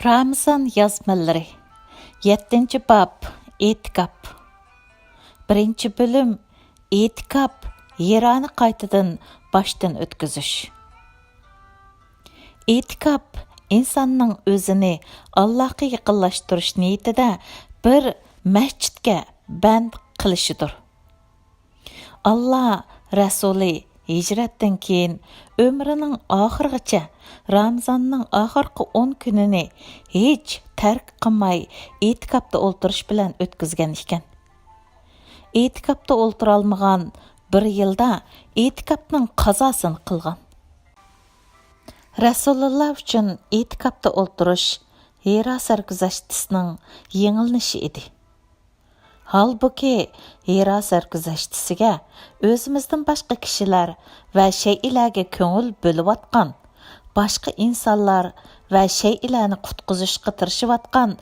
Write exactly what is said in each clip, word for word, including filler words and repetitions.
رامىزان يازمىلىرى. يەتتىنچى باب، ئېتىكاپ. بىرىنچى بۆلۈم، ئېتىكاپ، ھىرانى قايتىدىن باشتىن ئۆتكۈزۈش. ئېتىكاپ ئىنساننىڭ ئۆزىنى ئاللاھقا يېقىنلاشتۇرۇش نىيىتىدە بىر مەسچىتكە بەند قىلىشىدۇر. ئاللا رەسۇلى ھىجرەتتىن كېيىن ئۆمرىنىڭ ئاخىرىغىچە رامىزاننىڭ ئاخىرقى ئون كۈنىنى ھېچ تەرك قىلماي ئېتىكاپتا ئولتۇرۇش بىلەن ئۆتكۈزگەن ئىكەن. ئېتىكاپتا ئولتۇرالمىغان بىر يىلدا ئېتىكاپنىڭ قازاسىنى قىلغان. رەسۇلۇللا ئۈچۈن ئېتىكاپتا ئولتۇرۇش ھىرا سەرگۈزەشتىسىنىڭ يېڭىلىنىشى ئىدى. ھالبۇكى، ھىرا سەرگۈزەشتىسىگە ئۆزىمىزدىن باشقا كىشىلەر ۋە شەيئىلەرگە كۆڭۈل بۆلۈۋاتقان، باشقا ئىنسانلار ۋە شەيئىلەرنى قۇتقۇزۇشقا تىرىشىۋاتقان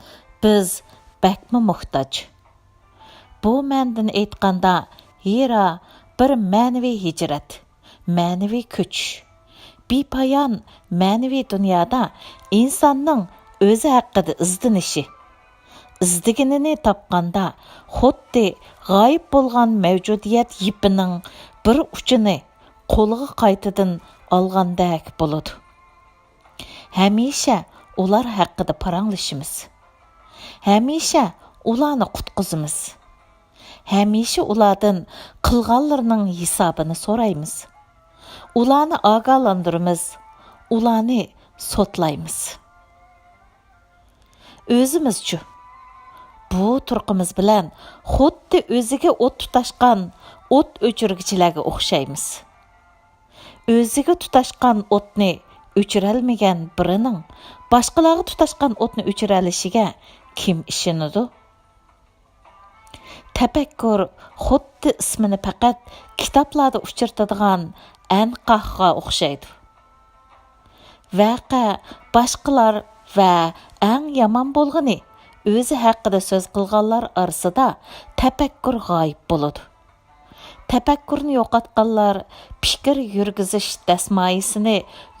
بىز بەكمۇ موھتاج. بۇ مەنىدىن ئېيتقاندا، ھىرا بىر مەنىۋى ھىجرەت، مەنىۋى كۆچۈش. بىپايان مەنىۋى دۇنيادا ئىنساننىڭ ئۆزى ھەققىدە ئىزدىنىشى، ئىزدىگىنىنى تاپقاندا، خۇددى غايىب بولغان مەۋجۇدىيەت يىپىنىڭ بىر ئۇچىنى قولىغا قايتىدىن ئالغاندەك بولىدۇ. ھەمىشە ئۇلار ھەققىدە پاراڭلىشىمىز. ھەمىشە ئۇلارنى قۇتقۇزىمىز. ھەمىشە ئۇلاردىن قىلغانلىرىنىڭ ھېسابىنى سورايمىز. ئۇلارنى ئاگاھلاندۇرىمىز. ئۇلارنى سوتلايمىز. ئۆزىمىزچۇ؟ بۇ تۇرقىمىز بىلەن خۇددى ئۆزىگە ئوت تۇتاشقان ئوت ئۆچۈرگۈچىلەرگە ئوخشايمىز. ئۆزىگە تۇتاشقان ئوتنى ئۆچۈرەلمىگەن بىرىنىڭ باشقىلارغا تۇتاشقان ئوتنى ئۆچۈرەلىشىگە كىم ئىشىنىدۇ؟ تەپەككۇر خۇددى ئىسمىنى پەقەت كىتابلاردا ئۇچرىتىدىغان ئەنقاھقا ئوخشايدۇ. ۋەقە، باشقىلار ۋە ئەڭ يامان بولغىنى، ئۆزى ھەققىدە سۆز قىلغانلار ئارىسىدا تەپەككۇر غايىب بولىدۇ. تەپەككۇرنى يوقاتقانلار پىكىر يۈرگۈزۈش دەسمايىسىنى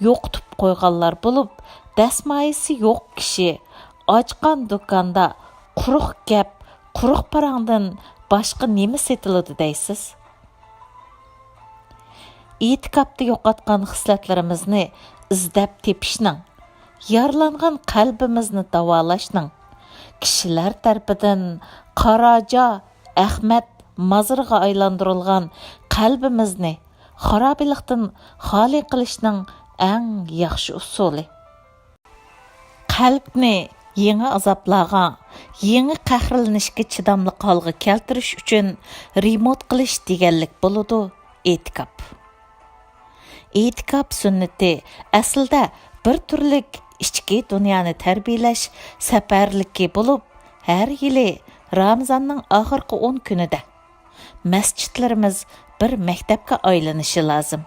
يوقىتىپ قويغانلار بولۇپ، دەسمايىسى يوق كىشى ئاچقان دۇكاندا قۇرۇق گەپ، قۇرۇق پاراڭدىن باشقا نېمە سېتىلىدۇ دەيسىز؟ ئېتىكاپتا يوقاتقان خىسلەتلىرىمىزنى ئىزدەپ تېپىشنىڭ، يارىلانغان قەلبىمىزنى داۋالاشنىڭ، كىشىلەر تەرىپىدىن قاراجا، ئەخمەت مازىرىغا ئايلاندۇرۇلغان قەلبىمىزنى خارابىلىقتىن خالىي قىلىشنىڭ ئەڭ ياخشى ئۇسۇلى. قەلبنى يېڭى ئازابلارغا، يېڭى قەھرلىنىشكە چىداملىق ھالغا كەلتۈرۈش ئۈچۈن رېمونت قىلىش دېگەنلىك بولىدۇ ئېتىكاپ. ئېتىكاپ سۈننىتى ئەسلىدە بىر تۈرلۈك ئىچكى دۇنيانى تەربىيەلەش سەپەرلىكى بولۇپ، ھەر يىلى رامىزاننىڭ ئاخىرقى ئون كۈنىدە مەسچىتلىرىمىز بىر مەكتەپكە ئايلىنىشى لازىم.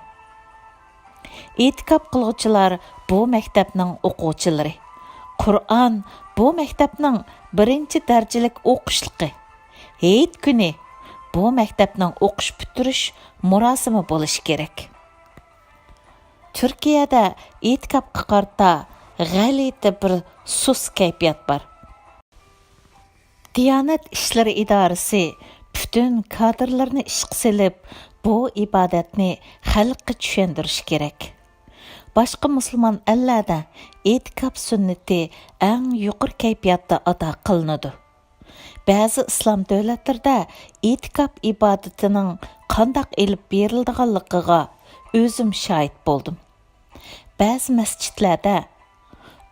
ئېتىكاپ قىلغۇچىلار بۇ مەكتەپنىڭ ئوقۇغۇچىلىرى. قۇرئان بۇ مەكتەپنىڭ بىرىنچى دەرىجىلىك ئوقۇشلۇقى. ھېيت كۈنى بۇ مەكتەپنىڭ ئوقۇش پۈتتۈرۈش مۇراسىمى بولۇشى كېرەك. تۈركىيەدە ئېتىكاپقا قارىتا غەلىتە بىر سۇس كەيپىيات بار. دىيانەت ئىشلىرى ئىدارىسى پۈتۈن كادىرلىرىنى ئىشقا سېلىپ، بۇ ئىبادەتنى خەلققە چۈشەندۈرۈشى كېرەك. باشقا مۇسۇلمان ئەللەردە ئېتىكاپ سۈننىتى ئەڭ يۇقىرى كەيپىياتتا ئادا قىلىنىدۇ. بەزى ئىسلام دۆلەتلىرىدە ئېتىكاپ ئىبادىتىنىڭ قانداق ئېلىپ بېرىلىدىغانلىقىغا ئۆزۈم شاھىت بولدۇم. بەزى مەسچىتلەردە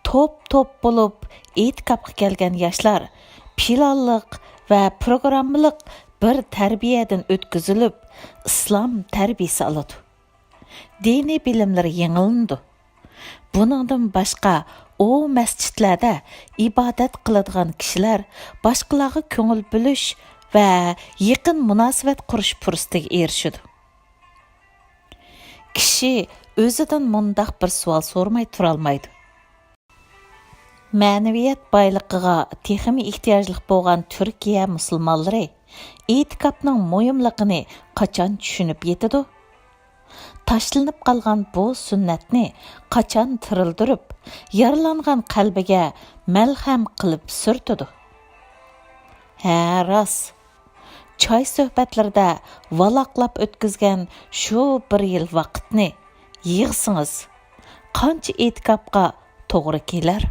توپ-توپ بولۇپ ئېتىكاپقا كەلگەن ياشلار پىلانلىق ۋە پروگراممىلىق بىر تەربىيەدىن ئۆتكۈزۈلۈپ، ئىسلام تەربىيەسى ئالىدۇ. دىنىي بىلىملىرى يېڭىلىنىدۇ. بۇنىڭدىن باشقا، ئۇ مەسچىتلەردە ئىبادەت قىلىدىغان كىشىلەر باشقىلارغا كۆڭۈل بۆلۈش ۋە يېقىن مۇناسىۋەت قۇرۇش پۇرسىتىگە ئېرىشىدۇ. كىشى ئۆزىدىن مۇنداق بىر سوئال سورىماي تۇرالمايدۇ. مەنىۋىيەت بايلىقىغا تېخىمۇ ئېھتىياجلىق بولغان تۈركىيە مۇسۇلمانلىرى ئېتىكاپنىڭ مۇھىملىقىنى قاچان چۈشىنىپ يېتىدۇ؟ تاشلىنىپ قالغان بۇ سۈننەتنى قاچان تىرىلدۈرۈپ، يارىلانغان قەلبىگە مەلھەم قىلىپ سۈرتىدۇ؟ ھە، راست. چاي سۆھبەتلىرىدە ۋالاقلاپ ئۆتكۈزگەن شۇ بىر يىل ۋاقىتنى يىغسىڭىز، قانچە ئېتىكاپقا توغرا كېلەر؟